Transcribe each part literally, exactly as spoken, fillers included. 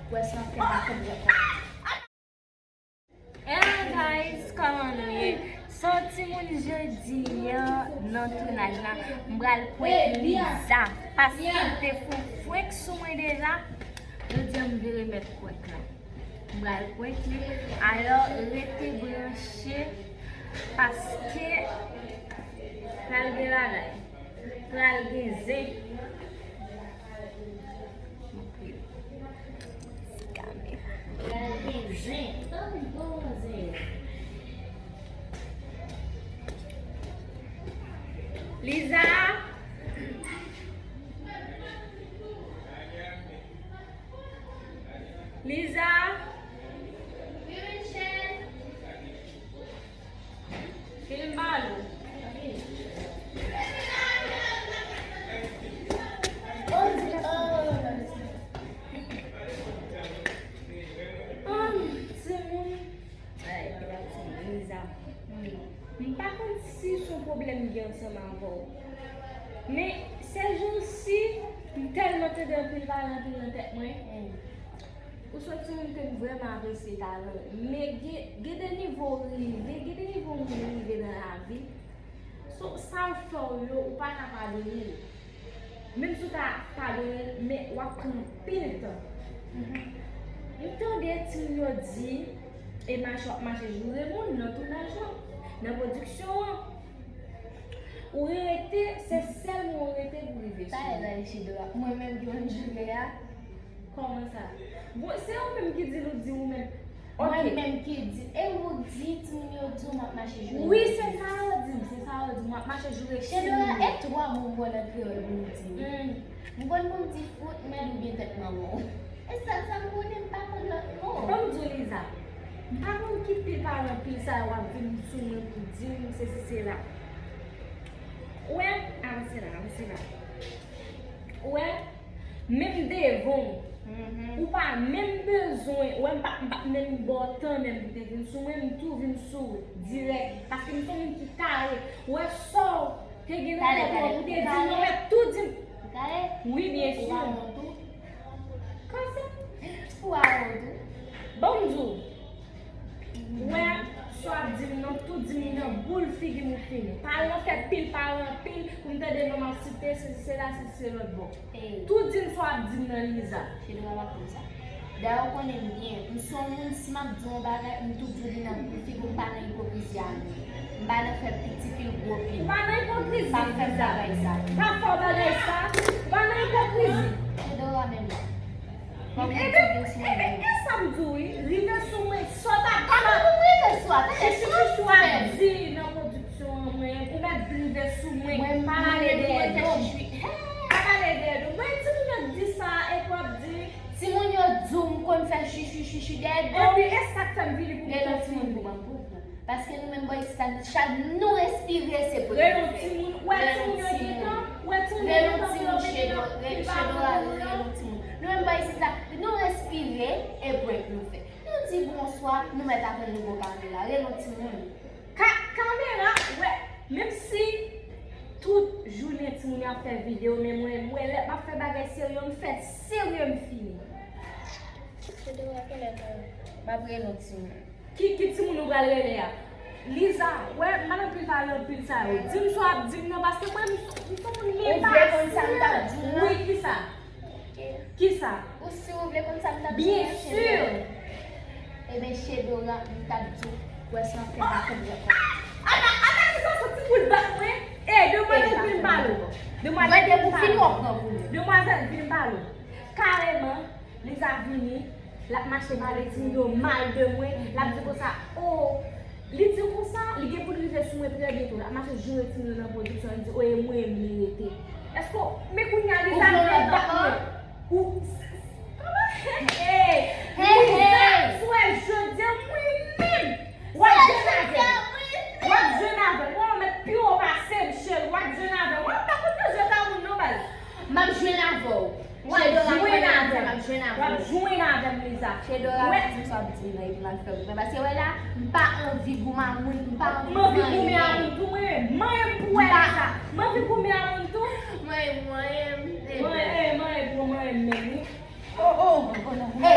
Wè sa fè pa konprann. Hello guys, kòman nou ye? Sòti moun jodi an nan tounaj la, m pral prank Liza paske l te fon frenk sou mwen deja. Jodi an m vin remèt prank la. M pral prank li. Alò, rete branche paske pral gen bagay. Pral gen zen. Liza! Liza! Vin m pale w. Timoun. Ay, timoun, Liza. M pa konn si se yon pwoblèm m gen ansanm avè w. Men, sèjosi, m tèlman tande anpil pale anpil nan tèt mwen. Ou se yon timoun ke m vrèman apresye talan w. Men gen, gen de nivo w rive, gen de nivo moun rive nan lavi. So, sa l fè w yo, ou pa ka padone l. Menm si w ta padone l, men w ap pran anpil tan. M tande timoun yo di, e mache w ap mache joure moun nan tounaj lan, nan pwodiksyon an. Ou rete, se sèl mwen ou rete pou rive sou mwen. Mwen menm ki konn joure a. Kòman sa? Bon, se ou menm ki di l, ou di ou menm. Mwen menm ki di, e ou di, timoun yo di w m ap mache joure. Wi, se sa yo di m, se sa yo di m, m ap mache joure timoun yo. Chedora, e twa mo m konn an kreyòl pou m di. M konn pou m di fout, mèd oubyen tèt manman w. E sèl sa m konnen, m pa konn lòt mo. Ban m di w, Liza, m pa konn ki pil pale anpil sa yo ap vin sou mwen pou di m sesi sela. Ou wè, avanse la, avanse la. Ou wè, menm devan w, ou pa menm bezwen, ou wè, m pa, m pa menm ba w tan menm pou te vin sou mwen, m tou vin sou ou dirèk, paske m se yon moun ki kare. Ou wè, sa w te gen nan tèt ou an pou te di m nan, ou mèt tou di m. Wi, byen si. Kòmsi? Ou a wont tou. Ban m di w. Ou wè, sa w ap di m nan, tou di m nan boul figi m ou fini. Pale w fè pil pale anpil, pou m tande non m ap site, sesi sela, sesi se lòt bò. Tou di m sa w ap di m nan, Liza. Chedora pa konn sa. Dayè, ou konnen m byen. M se yon moun, si m ap di yon bagay, m tou di w li nan boul figi m, m pa nan ipokrizi a non. M pa nan fè piti pil gwo pil. Ou pa nan ipokrizi, Liza. Pa fè bagay sa. Pa fè bagay sa. Ou pa nan ipokrizi. Chedora menm. Ebyen, ebyen, e sa m di w wi, rive sou mwen, sa w t ap fè. Kòman pou m rive sou a? Tande, sa w ap di nan pwodiksyon an, mwen, ou mèt rive sou mwen, pa pale dèyè do m. Pa pale dèyè do m. Mwen, timoun yo di sa, epi w ap di. Timoun yo di w m konn fè chwichwichwichwi dèyè do m. Epi, e sa k fè m vini pou m konfime. Rele yon timoun pou mwen, pou mwen. Paske nou menm bò isit la, chak nou respire, se pou nou fè. Rele yon timoun, ou wè timoun yo gentan, ou wè timoun yo gentan fè yon bagay, Chedora, rele yon timoun. Nou menm bò isit la, nou respire, e prank nou fè. Nou di bonswa, nou mèt atann nou bò kamera. Rele yon timoun. Ka-, kamera, wè, menm si tout jounen timoun yo ap fè videyo, men mwen, mwen, lè m ap fè bagay serye, m fè serye, m fini. Chedora, kilè m ap rele yon timoun? Ki, ki timoun ou pral rele a? Liza, wè, m pa nan pil pale anpil sa yo. Di m sa w ap di m nan, paske mwen, m, m se yon moun, men pa. Ou vle konn sa m t ap di w lan? Wi, kisa? Kisa? Ou si ou vle konn sa m t ap di w lan, Chedora? Byen si. Ebyen, Chedora, m t ap di w, wè sa w ap fè pa konn wè kòman. Ata, ata, kisa w soti pou l bat mwen? E, demwazèl vin pale w. Demwazèl vin pale w. Demwazèl vin pale w. Kareman, Liza vini, l ap mache pale timoun yo mal de mwen, l ap di konsa, o, li di konsa, li gen pou l rive sou mwen trè byento, l ap mache joure timoun yo nan pwodiksyon, li di, o, e mwen menm li rete. Èske, men kounye a, Liza vle bat mwen. Ou, kòman? Hey, Liza, si w wè jodi a, mwen menm, w ap jwenn avè m. W ap jwenn avè m. Ou mèt pi wo pase m, cheri, w ap jwenn avè m. W ap pa konn nan jwèt a moun non, baz. M ap jwenn avè w. W ap jwenn avè m. M ap jwenn avè w. W ap jwenn avè m, Liza. Chedora, di m sa w ap di m nan, epi m al fè goumen. Paske wè la, m pa anvi goumen a moun, m pa anvi. M anvi goumen a moun tou, mwen menm. Manyen m pou wè, Liza. M anvi goumen a moun tou. Mwen, mwen, mwen, mwen, mwen, mwen, mwen, mwen, mwen. Oh, oh. Oh, non. Hey,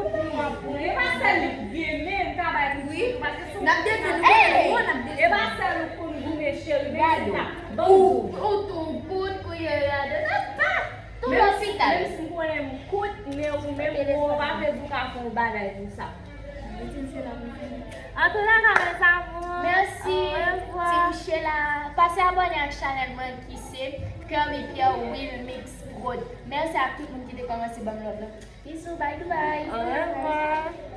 kout nou ap pran. E pa sèl li k goumen m ka bay pou wi, paske sou n ap defann ou, n ap defann. E pa sèl ou konn goumen cheri, men se sa. Ban m di w. Ou tou kout kounye a de nan pa tou lopital. Menm si m konnen m kout, men ou menm ou pa vle di w ka fè yon bagay pou sa. An tou lè ka, mes amours. Mèsi. Ti mouche la. Pase abòne ak chanèl mwen ki se Kirby Pierre Will Mix Prod. Mèsi ak tout moun ki te kòmanse ban m love la. Bisous, bye, Dubai. Au revoir.